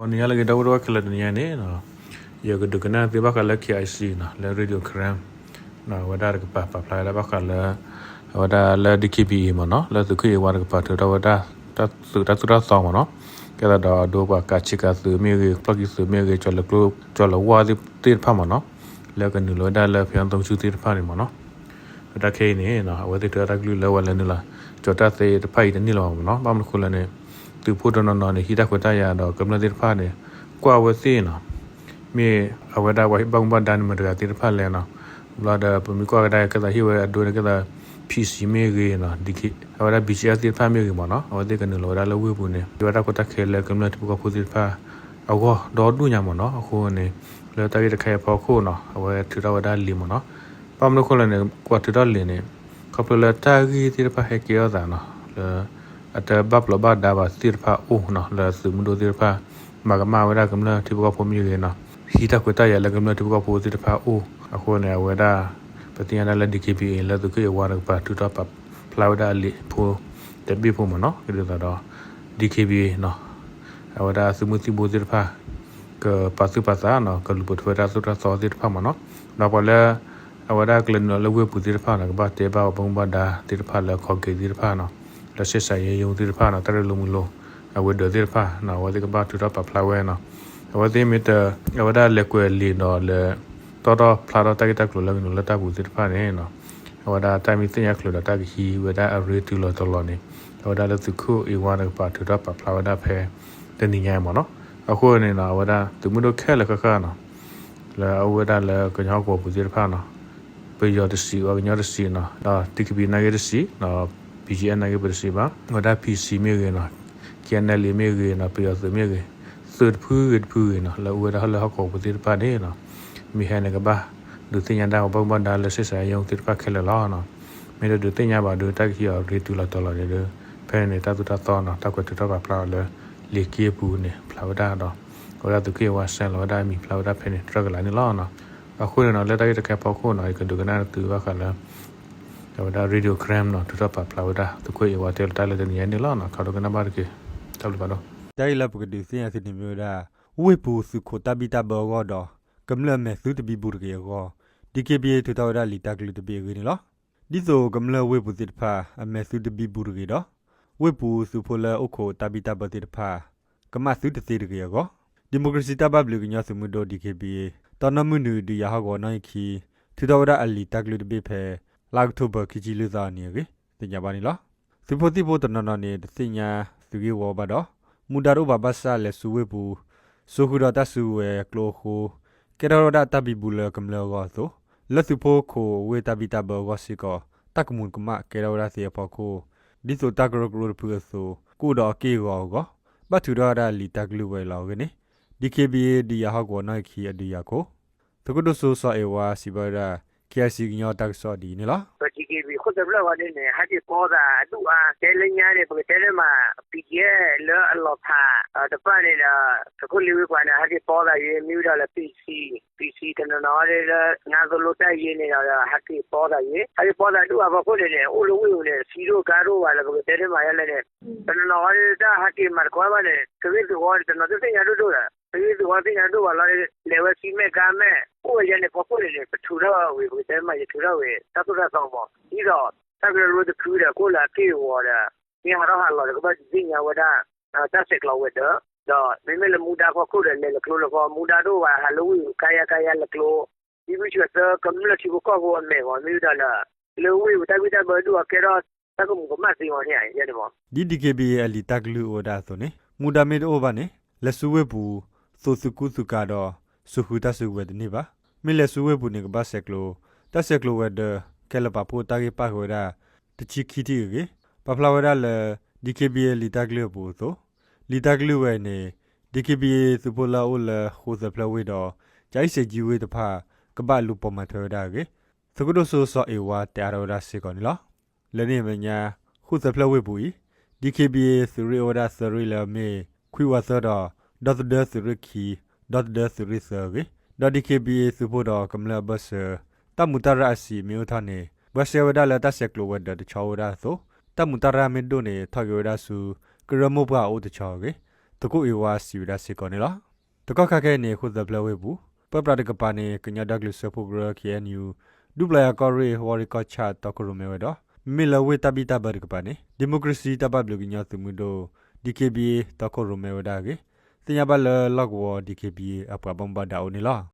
နံၤဟါလၢအဂ့ၤ ဒီပုၢ်ဝဲၢ်ခဲလၢာ် တနံၤညါန့ၣ် ယကဒုးကနၣ်သုဘၣ်ဃးလၢ K I C နီၤ လၢ Radio Karen အဝဲဒၣ်တကပၤပာ်ဖျါဝဲဒၣ်ဘၣ်ဃးလၢ အဝဲဒၣ်လၢ D K B A မ့ၢ်နီၤ လၢသုးခိၣ်အ့ဝါတကပၤထုးထီၣ်ဝဲဒၣ် တၢ်သုးတၢ်သိၣ်တၢ်သီမ့ၢ်နီၤ ကဲသးဒီးအဒိပှၤကးဆံးကးသုးမ့ၢ်ဂ့ၤ ဖျီၣ်ခံသုးမ့ၢ်ဂ့ၤ ကၠီၤလဲၤကျိ ကၠီၤလဲၤဝါသ့ၣ်တဖၣ်မ့ၢ်နီၤ လၢကနုာ်လီၤဝဲဒၣ်လၢ ဖဲအီသိဆူၣ်သ့ၣ်တဖၣ်န့ၣ်မ့ၢ်နီၤ တၢ်ခဲအံၤန့ၣ် အဝဲသ့ၣ်ထုးထီၣ်တၢ်ကလုၢ်လၢဝဲလဲၤနုာ်လီၤ ကၠီၤတၢ်သ့တဖၣ်အံၤတန့ၢ်လၢၤဘၣ်မ့ၢ်နီၤ ဘၣ်မနုၤအဃိလဲၣ်န့ၣ် သုးဖိတနီၤနီၤန့ၣ် ဟံးတၢ်ခွဲးတၢ်ယာ်ဒီးကမျၢၢ်သ့ၣ်တဖၣ်န့ၣ် ကွၢ်ဝဲသ့ၣ်နီၤ မ့ၢ်အဝဲဒၣ်ပှၤဘၣ်မူဘၣ်ဒါန့ၣ် မတၤတဂၤသ့ၣ်တဖၣ်လဲၣ်နီၤ ဘျီဒီးပမ့ၢ်ကွၢ်ကဒါကဲသးဟ့ၣ်ဝဲအဒိန့ၣ် ကဲသး P C မ့ၢ်ဂ့ၤနီၤ အဝဲဒၣ် B G F သ့ၣ်တဖၣ်မ့ၢ်ဂ့ၤမ့ၢ်နီၤ အဝဲသ့ၣ်ကနုာ်လီၤဝဲဒၣ်လၢဝ့ၢ်ပူၤန့ၣ် ဟ့ၣ်ဝဲတၢ်ကီတၢ်ခဲလၢကမျၢၢ်ထံဖိကီၢ်ဖိသ့ၣ်တဖၣ် အဂီၢ်ဒီဒူၣ်ညါမ့ၢ်နီၤ အဃိန့ၣ် လၢတၢ်ဂ့ၢ်တခါအံၤအဖီခိၣ်နီၤ အဝဲထုးထီၣ်ဝဲဒၣ်လံာ်မ့ၢ်နီၤ ဘၣ်မနုၤအဃိလဲၣ်န့ၣ် ကွၢ်ထုးထီၣ်လံာ်န့ၣ် ခီဖျိလၢတၢ်ဂ့ၢ်သ့ၣ်တဖၣ်ဟဲကဲထီၣ်သးနီၤ လၢ အတဘၣ်ပျီၤဘၣ်ဒါဘၣ်သ့ၣ်တဖၣ်အအိၣ်နီၤ လၢသုးမုၢ်ဒိၣ်သ့ၣ်တဖၣ် မၤကမၣ်ဝဲဒၣ်ကမျၢၢ်ထံဖိကီၢ်ဖိမ့ၢ်ဂ့ၤနီၤ ဟံးတၢ်ခွဲးတၢ်ယာ်လၢကမျၢၢ်ထံဖိကီၢ်ဖိသ့ၣ်တဖၣ်အအိၣ် အဃိန့ၣ် အဝဲဒၣ် ပသ့ၣ်ညါဒၣ်လၢ D K B A လၢသုးခိၣ်အ့ဝါတကပၤ ထုးထီၣ်ပာ်ဖျါဝဲဒၣ်အလံာ်ဖိ တဘ့ၣ်ဖိမ့ၢ်နီၤ ကဒ်သိးဒီး D K B A နီၤ အဝဲဒၣ်သုးမုၢ်သံၣ်ဘိသ့ၣ်တဖၣ် ကပာ်သူၣ်ပာ်သးနီၤ ကလူၤပိာ်ထွဲဝဲဒၣ်သိၣ်တၢ်သီသ့ၣ်တဖၣ်မ့ၢ်နီၤ ဒီးပှၤလၢ အဝဲဒၣ်ကလဲၤနုာ်လီၤလၢဝ့ၢ်ပူၤသ့ၣ်တဖၣ်နီၤ ကဘၣ်တဲဘၣ်ပှၤဘၣ်မူဘၣ်ဒါသ့ၣ်တဖၣ်လၢခီက့ၤသ့ၣ်တဖၣ်နီၤ လၢ ဆက်ဆံရေးရုံး သ့ၣ်တဖၣ်နီၤ တၢ်ရ့လိာ်မုာ်လိာ် အဝဲဒၢးသ့ၣ်တဖၣ်နီၤ အဝဲသ့ၣ်ကဘၣ်ထုးထီၣ်ပာ်ဖျါဝဲနီၤ အဝဲသ့ၣ်မ့ၢ်တ အဝဲဒၣ်လဲၤကွဲးလံာ်ဒီးလဲၤတီၣ်ထီၣ်ဖျါထီၣ်တၢ်ဂ့ၢ်တၢ်ကျိၤလၢကနုာ်လီၤလၢတၢ်ပူၤသ့ၣ်တဖၣ်န့ၣ်နီၤ အဝဲဒၣ်တၢ်မ့ၢ်သ့ၣ်ညါချုးဒီးတၢ်ကဟံးဝဲဒၣ်အရ့တုၤလီၤတီၤလီၤန့ၣ် အဝဲဒၣ်လၢသုးခိၣ်အ့ဝါတကပၤထုးထီၣ်ပာ်ဖျါဝဲဒၣ်ဖဲ တနံၤညါအံၤမ့ၢ်နီၤ အဃိန့ၣ်နီၤ အဝဲဒၣ်သုးမုၢ်ဒိၣ်ခဲလၢာ်ဃၣ်ဃၣ်နီၤ လၢအအိၣ်ဝဲဒၣ်လၢကညီကီၢ်ပူၤသ့ၣ်တဖၣ်နီၤ ပယီၤတစံးဘၣ် ကညီတစံးနီၤ ဒီး D K B A နာ်က့တစံးနီၤ B G F နာ်က့ပတစံးဘၣ် အဝဲဒၣ် P C မ့ၢ်ဂ့ၤနီၤ K N L A မ့ၢ်ဂ့ၤနီၤ ပယီၤသုးမ့ၢ်ဂ့ၤ သုးတဖုဂ့ၤတဖုဂ့ၤနီၤ လၢအအိၣ်ဝဲဒၣ်လၢဟီၣ်ကဝီၤပူၤသ့ၣ်တဖၣ်န့ၣ်နီၤ မ့ၢ်ဟဲန့ၣ်ကဘၣ်ဒုးသ့ၣ်ညါဒၣ်ပှၤဘၣ်မူဘၣ်ဒါလၢ ဆက်ဆံရေးရုံး သ့ၣ်တဖၣ်ခဲလၢာ်လီၤနီၤ မ့ၢ်တဒုးသ့ၣ်ညါဘၣ်ဒီး တၢ်ကဟံးအီၤရ့တုၤလီၤတီၤလီၤန့ၣ်ဒီး ဖဲန့ၣ်န့ၣ် တၢ်သိၣ်တၢ်သီနီၤ တၢ်ကွဲးထုးထီၣ်ပာ်ဖျါအီၤလၢ လံာ်က့ပူၤန့ၣ် ဖျါဝဲဒၣ်ဒီး အဝဲဒၣ်သုးခိၣ်အ့ဝါဆဲးလီၤဝဲဒၣ်အမံၤဖျါဝဲဒၣ်ဖဲန့ၣ် တြီကလာ်န့ၣ်လီၤနီၤ အဃိန့ၣ်နီၤ လၢတၢ်ဂ့ၢ်တခါအဖီခိၣ်နီၤ ယကဒုးကနၣ်သုဘၣ်ဃးလၢ အဝဲဒၣ် Radio Karen နီၤ ထုးထီၣ်ပာ်ဖျါဝဲဒၣ် သုးခိၣ်အ့ဝါတဲလီၤတၢ်လၢတနံၤညါန့ၣ်လီၤနီၤ ခးဒိကနၣ်ဘၣ်တက့ၢ် တၢ်ဘျုးဖးဒိၣ် တၢ်ဂ့ၢ်လၢပကဒုးသ့ၣ်ညါသုန့ၣ်မ့ၢ်ဝဲဒၣ် ဝ့ၢ်ပူၤသုးခိၣ်တၢ်ဘံၣ်တၢ်ဘၢအဂီၢ်ဒီး ကမျၢၢ်အမဲာ်သုတဘံဘူတဂ့ၤအဂီၢ် D K B A ထုးထီၣ်ဝဲဒၣ်လံာ်တၢ်ကလုၢ်တဘ့ၣ်အဂ့ၢ်န့ၣ်လီၤ. ဒ်သိးကမျၢၢ်ဝ့ၢ်ပူၤသ့ၣ်တဖၣ် အမဲာ်သုတဘံဘူတဂ့ၤဒီး ဝ့ၢ်ပူၤသုးဖိလၢအိၣ်ခိးတၢ်ဘံၣ်တၢ်ဘၢသ့ၣ်တဖၣ် ကမၣ်သုတသ့တဂ့ၤအဂီၢ် ဒံၣ်မိၣ်ကရ့ၣ်စံၣ်တၢ်ဘၣ်ဘျုးကညီသုးမုၢ်ဒိၣ် D K B A တီနီၢ်မုၢ်နုာ်ဒုးယၤဟီၣ်ကဝီၤနီၣ်ဂံၢ်ခံ ထုးထီၣ်ဝဲဒၣ်အလံာ်တၢ်ကလုၢ်တဘ့ၣ်ဖဲ လါအီးကထိဘၢၣ် ခံဆံလွံၢ်သီအနံၤအဂ့ၢ် သ့ၣ်ညါဘၣ်န့ၣ်လီၤ. သုးဖိသံၣ်ဖိတနီၤနီၤန့ၣ် တသ့ၣ်ညါသုးဂ့ၢ်ဝီဘၣ်ဒီး မူဒါတအိၣ်ဘၣ်ဘၣ်ဆၣ်လဲၤဆူဝ့ၢ်ပူၤ စိာ်ဃုာ်ဒီးတၢ်စုကဝဲၤကျိအဃိ ကဲထီၣ်ဝဲဒၣ်တၢ်ဘံဘူလၢကမျၢၢ်အဂီၢ်အသိး လၢသုးဖိခိးဝ့ၢ်တၢ်ဘံၣ်တၢ်ဘၢအဂီၢ်စ့ၢ်ကီး တၢ်ကမူၤကမၣ်ကဲထီၣ်ဝဲဒၣ်သ့အဖီခိၣ် ဒ်သိးတၢ်ကရၢကရိတဖုအသိး ကအိၣ်ဒီးအက့ၢ်အဂီၤအဂီၢ် ဘၣ်ထုးထီၣ်ဝဲဒၣ်လံာ်တၢ်ကလုၢ်ဝဲလီၤအဂ့ၢ်န့ၣ် D K B A ဒုးယၤဟီၣ်ကဝီၤနီၣ်ဂံၢ်ခံအဒုးယၤခိၣ် သုးခိၣ်ဒိၣ်စိစီၤအ့ဝါ စံးဘၣ်ဝဲဒၣ် K I C ကညီတၢ်ကစီၣ်ဒ်အံၤန့ၣ်လီၤ. ပ D K B A ခိၣ်သၢဖျၢၣ်ဝဲန့ၣ်န့ၣ် ဟဲက့ၤပီသးဒူၣ်အါ တဲလၢညါန့ၣ် ပကတဲလၢမး P K F လၢအလီၤဖးတဖၣ်န့ၣ်ဒီး သုးခိၣ်လ့ဝ့ပှၤန့ၣ် ဟဲက့ၤပီသးယ့ မ့ၢ်ဝံၤဒီးလၢ P C P C တနီၤနီၤလၢ နါသိလိတၢ်ယ့န့ၣ်ဒီး ဟဲက့ၤပီသးယ့ ဟဲက့ၤပီသးဒူၣ်အါဖီခိၣ်န့ၣ်န့ၣ် အိၣ်လၢဝ့ၢ်ပူၤန့ၣ် စံဒိၣ်ကါဒိၣ်ဘၣ်လၢပကတဲလၢမးယါလဲၣ်န့ၣ် တနီၤနီၤဝဲတၢ်ဟဲက့ၤမၤတခီဘၣ်န့ၣ် ကရ့ၣ်သုးဝီန့ၣ် တနီၤသ့ၣ်ညါဒိၣ်ဒိၣ်ဒီး ကရ့ၣ်သုးဝီသ့ၣ်ညါဒိၣ်ဘၣ်လီၤ လဲၤဝဲစံမဲာ်ကါမဲာ် အိၣ်ဝဲယါန့ၣ်ဖီခိၣ်န့ၣ်န့ၣ် ပထုးထီၣ်ဝဲ ပကတဲမး ယထုးထီၣ်ဝဲ တၢ်သိၣ်တၢ်သီမး ဒ်သိး တၢ်ကရၢကရိတဖုဒီး ကအိၣ်လၢအက့ၢ်အဂီၤဒီး မ့ၢ်ဟးထီၣ်ဟးလီၤဒီး ကဘၣ်ဒုးသ့ၣ်ညါဝဲဒၣ် တၢ်ဆဲးကျိးဝဲၤဒၢး ဒီးမ့မ့ၢ်လၢမူဒါဖီခိၣ်ဒီး လဲၤလၢကျိလၢကီ မူဒါတအိၣ်ဘၣ် ဟးလၢဝ့ၢ်ပူၤ ကါယါကါယါလၢကျိ ဒ်ဝံၤဆၢသၢကမျၢၢ်ထံဖိကီၢ်ဖိအမဲာ်ဂီၤ မ့ၢ်ဝံၤဒီးလၢ လၢဝ့ၢ်ပူၤတၢ်ဘံၣ်တၢ်ဘၢဒိၣ်အကဲထီၣ် တၢ်ကမူၤကမၣ်သ့မးန့ၣ် ယဲန့ၣ်မး ဒ် D K B A အလံာ်တၢ်ကလုၢ်အိၣ်ဝဲဒၣ်အသိးန့ၣ် မူဒါမ့ၢ်တအိၣ်ဘၣ်န့ၣ် လဲၤဆူဝ့ၢ်ပူၤ သိးသုးကူသုးကၤဒီး စိာ်ဃုာ်တၢ်စုကဝဲၤတန့ၢ်ဘၣ်. မ့ၢ်လဲၤဆူဝ့ၢ်ပူၤန့ၣ် ကဘၣ်ဆဲးကျိး တၢ်ဆဲးကျိးဝဲၤဒၢး ခဲလၢာ်ပာ်ဖှိၣ်တၢ်ဂ့ၢ်ပာ်ဃုာ်ဝဲဒၣ် တဆံခံထံၣ်အဂ့ၢ် ပာ်ဖျါဝဲဒၣ်လၢ D K B A လံာ်တၢ်ကလုၢ်အပူၤအသိး လံာ်တၢ်ကလုၢ်ဝဲအံၤန့ၣ် D K B A သုးဖိလၢအအိၣ်လၢဃိၣ်သၢဖျၢၣ်ဝ့ၢ်ဒီး ကၠၤအံၣ်စဲးကၠံဝ့ၢ်တဖၣ် ကဘၣ်လူၤပိာ်မၤထွဲဝဲဒၣ်အဂ့ၢ် သုးခိၣ်ဒိၣ်စိစီၤအ့ဝါတဲအါထီၣ်ဝဲဒၣ်စ့ၢ်ကီးန့ၣ်လီၤ. လၢန့ၣ်အမဲာ်ညါ ဃိၣ်သၢဖျၢၣ်ဝ့ၢ်ပူၤအံၤ D K B A သုးရ့ၣ်အိၣ်ဝဲဒၣ်သၢရ့ၣ်လၢအမ့ၢ် ခွံဝးသၢဒီး ဒီသဒၢသုးရ့ၣ်ခံ ဒီသဒၢသုးရ့ၣ်သၢအဂ့ၢ် ဒီး D K B A သုးဖိဒီးကမျၢၢ်အဘၢၣ်စၢၤ တၢ်မူးတၢ်ရၢ်အဆံးမ့ၢ်အိၣ်ထီၣ်န့ၣ် ဘှဲးစဲဝဲဒၣ်လၢတၢ်ဆဲးကျိးဝဲၤဒၢးတဆီအိၣ်ဝဲဒၣ်အသိး တၢ်မူးတၢ်ရၢ်မ့ၢ်ဒိၣ်န့ၣ် ထီၣ်က့ၤဝဲဒၣ်ဆူ ကရၢမိၢ်ပှၢ်အအိၣ်တဆီအဂ့ၢ် သုးခိၣ်အ့ဝါစံးဝဲဒၣ်စ့ၢ်ကီးန့ၣ်လီၤ. တကီၢ်ခါခဲအံၤန့ၣ် ဃိၣ်သၢဖျၢၣ်ဝ့ၢ်ပူၤ ပၢပြးတကပၤန့ၣ် ကညီဒီကလုာ်စၢဖှိၣ်ကရၢ ခ့ၣ်အဲၣ်ယူၣ် ဒူပျၤယၤကီၢ်ရ့ၣ် ဝီၢ်ရ့ၣ်ကီၢ်ဆၣ် တီခိၣ်ရိၣ်မဲဝဲဒီး မ့မ့ၢ်လၢဝ့ၢ်တၢ်ဘံၣ်တၢ်ဘၢတကပၤန့ၣ် ဒံၣ်မိၣ်ကရ့စံၣ်တၢ်ဘၣ်ဘျုးကညီသုးမုၢ်ဒိၣ် ဒီက့ဘံၣ်အ့ တီခိၣ်ရိၣ်မဲဝဲဒၣ်အဂ့ၢ် သ့ၣ်ညါဘၣ်လၢလီၢ်ကဝီၤ ဒီက့ဘံၣ်အ့ အပှၤဘၣ်မူဘၣ်ဒါအိၣ်န့ၣ်လီၤ.